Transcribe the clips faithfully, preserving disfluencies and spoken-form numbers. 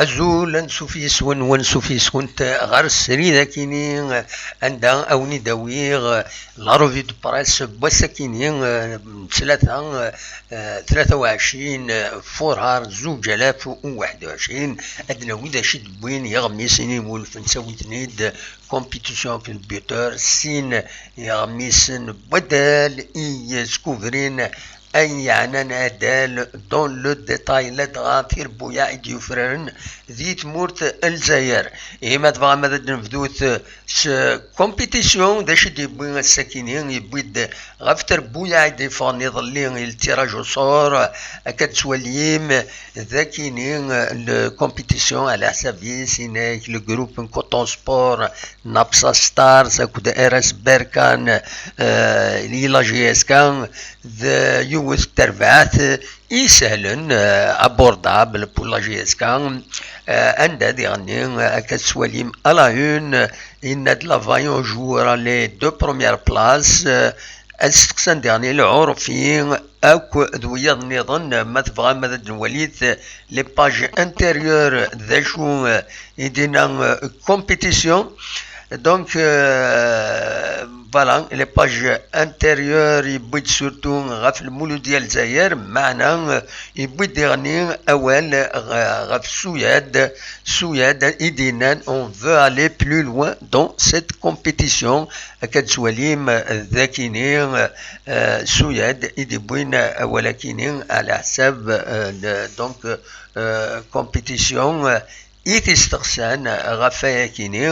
Azul, ansuf yes-wen, wansuf yes-went ɣer srid akini, anda a wen-id-awiɣ la revue de presse n wass akini, n ttlata, eh, tlata u ɛecrin furar zuǧ alaf u waḥed u ɛecrin. Ad nawi d acu i d-wwin yiɣmisen i iwulfen ttawin-ten-id compétition akked buteur, sin yiɣmisen n waddal i yeskubrin ayen yeɛnan adal dans le détail, ladɣa tirbuyaɛ i d-yufraren di tmurt n Lezzayer. Ihi ma tebɣam ad d-nebdut s compétition, d acu i d-yewwi ass-akini? Yewwi-d ɣef terbuyaɛ i d-yeffɣen iḍelli, i le tirage au sort, akka d-tettwalim d akini, le compétition ɛla ḥsab-is, inak le groupe n Coton Sport, Napsa Stars akked R S Berkane, eh, i la J S K, d yiwet n terbaɛt isehlen, eh, abordable pour la J S K, eh, anda diɣenni, eh, akka tettwalim à la une, yenna-d la Vaillant jouera les deux premières places, eh, ad steqsan diɣenni Lɛurfi akk d wiyaḍ nniḍen, ma tebɣam ad d-nwalit les pages intérieures d acu, eh, i d-yenna, eh, compétition. Donc, euh, voilà, les pages intérieures, yewwi-d surtout ɣef Lmuludya Lezzayer, meɛna, euh, yewwi-d diɣenni awal, euh, ɣef Suyad, Suyad i d-yennan: on veut aller plus loin dans cette compétition. Akka d-tettwalim, euh, d akini, euh, Suyad i d-yewwin awal akini, ɛla ḥsab, euh, de, donc, euh, compétition, euh, i t-isteqsan ɣef wayakini,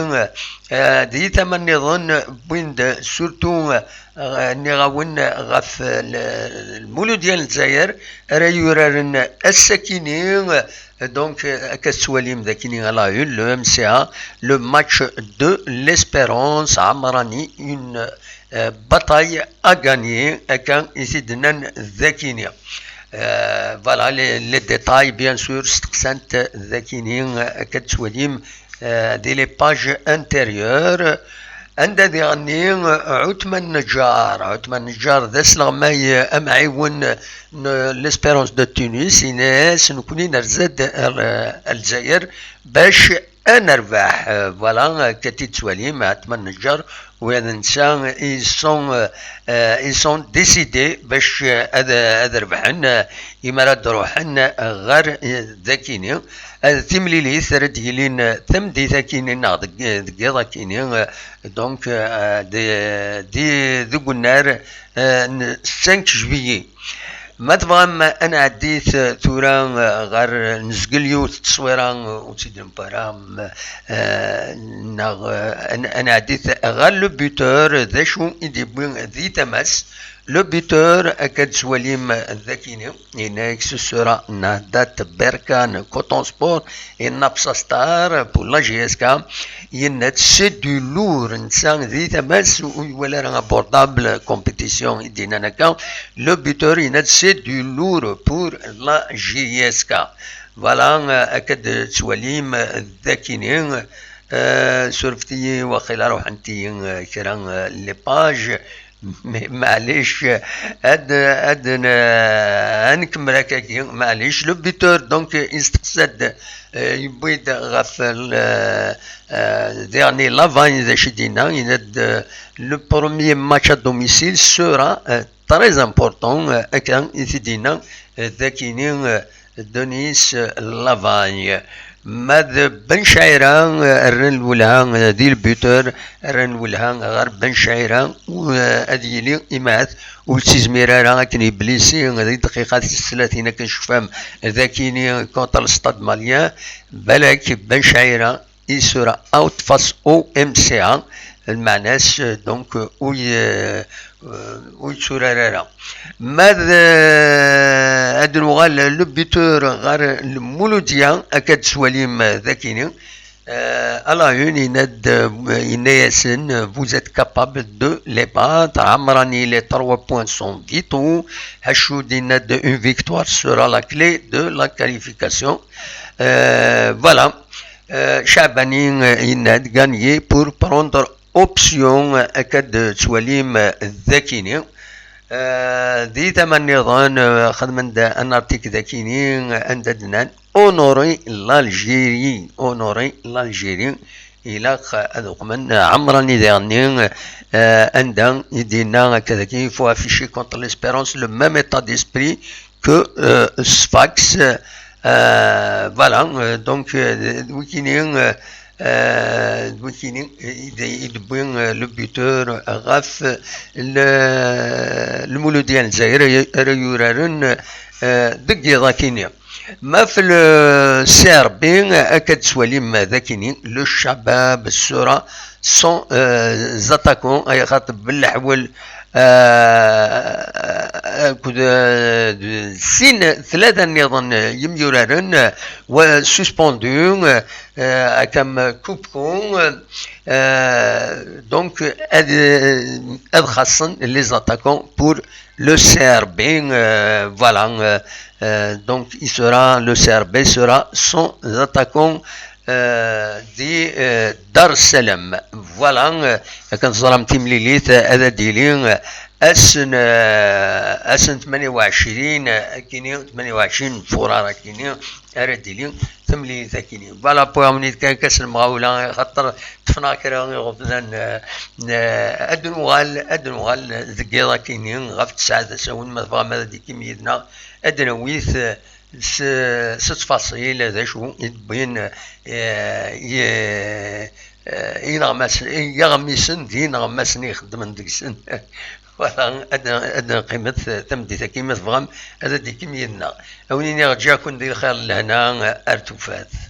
eh, di tama nniḍen, wwin-d surtout, eh, nniɣ-awen ɣef l-, Lmuludya n Lezzayer ara yuraren ass-akini, donc, eh, akka tettwalim d akini à la une, le M C A, le match de l'Espérance Amrani, une, eh, bataille à gagner, akka i t-id-nnan d akini. Euh, voilà, les, les détails, bien sûr, steqsan-t d akini, euh, akka tettwalim, euh, di les pages intérieures. Anda diɣenni, euh, Ɛutman Neǧǧar. Ɛutman Neǧǧar d asleɣmay, euh, amɛiwen n l'Espérance de Tunis, yenna-as: nekkni nerza-d ar, euh, ar Lezzayer bac ad nerbeḥ. Euh, voilà, akka t-id-tettwalim, Ɛutman Neǧǧar, ula d netta, ils sont, euh, ils sont décidés bac, euh, ad, ad rebḥen, euh, imi ara d-ruḥen, euh, ɣer, euh, dakini. Euh, timlilit ara d-yilin, euh, tameddit akini neɣ deg, deg yiḍ akini, euh, donc, euh, di, di, deg unnar, euh, n cinq juillet. Ma tebɣam ad nɛeddit tura ɣer, nezgel yiwet n tteswira ur tt-id-newwi ara, eh, neɣ, eh, ad n-, ad nɛeddit ɣer le buteur, d acu i d-yewwi di tama-s. Le buteur, akka d-tettwalim d akini, yenna-yak: ce sera Nahdat Berkane Coton Sport et Napsa Star pour la J S K. Yenna-d c'est du lourd, netta di tama-s ur iwala ara abordable compétition i d-yennan akka. Le buteur yenna-d c'est du lourd pour la J S K. Voilà, euh, akka d-tettwalim, euh, d akini, euh, surfet-iyi waqila ruḥent-iyi, euh, kra, euh, les pages. Mais maɛlic, ad, ad n-, ad nkemmel akkagi, maɛlic. Le buteur, donc, yesteqsa-d, euh, yewwi-d ɣef l-, euh, dernier Lavagne d acu i d-yenna, yenna-d, euh, le premier match à domicile sera, euh, très important, euh, akka i t-id-yenna, euh, d akini, euh, Denis Lavagne. Ma d Ben Chaira, euh, rran lwelha, euh, di le buteur, rran lwelha ɣer Ben Chaira, u, euh, ad yili imat, ur yettizmir ara akken yeblisi, euh, di dqiqa tis tlatin akken tecfam d akini contre le Stade Malien, balak Ben Chaira, il sera out face au M C A, lmeɛna-s, euh, donc, euh, ur y-, euh, euh, ur yetturar ara. Ma d, euh, ad nuɣal le buteur ɣer Lmuludya, akka d-tettwalim, euh, d akini. Euh, à la une, yenna-d, euh, yenna-yasen, euh, vous êtes capable de les battre. Amrani, les trois points sont vitaux. Hachoud, yenna-d, une victoire sera la clé de la qualification. Euh, voilà. Caɛbani yenna-d gagner pour prendre option, akka d-tettwalim dakini. Di tama nniḍen, xedmen-d un article dakini anda d-nnan: honorer l'Algérie, honorer l'Algérie. Ilaq ad uqmen ɛemṛen idiɣen-nni, anda i d-yenna akka dagi: il faut afficher contre l'espérance le même état d'esprit que Sfax. Voilà, donc d wikini d wikini i d-yewwi le buteur ɣef Lmuludya n Lezzayer ara yuraren deg yiḍ akini. Ma f le C R B, akka d-tettwalim dakini: le Chabab sera sans attaquant, ay xaṭ belleḥwel akked sin tlata nniḍen yimyuraren wa suspendu, akkam Kupko, donc ad xaṣṣen les attaquants pour le C R B. Voilà, donc il sera, le C R B sera sans attaquant di Dar Salam. Voilà, akken teẓram timlilit ad d-tili ass n ass n tmanya u ɛecrin akini, tmanya u ɛecrin n furar akini ara d-tili temlilit akini. Voilà, pour awen-id kan kas lemɣawla, xaṭer ṭṭfen-aɣ kra iɣeblan. Ad nuɣal, ad nuɣal deg yiḍ akini ɣef tesɛa d asawen, ma tebɣam ad d-ikim yid-neɣ, ad d-nawi-t s ttfaṣil d acu i d-wwin iɣmisen d yineɣmasen i ixeddmen deg-sen. Voilà, ad neqqimet tameddit-agi, ma tebɣam ad d-ikim yid-neɣ. Awen iniɣ ǧǧiɣ-ken di lxir, lehna ar tufat.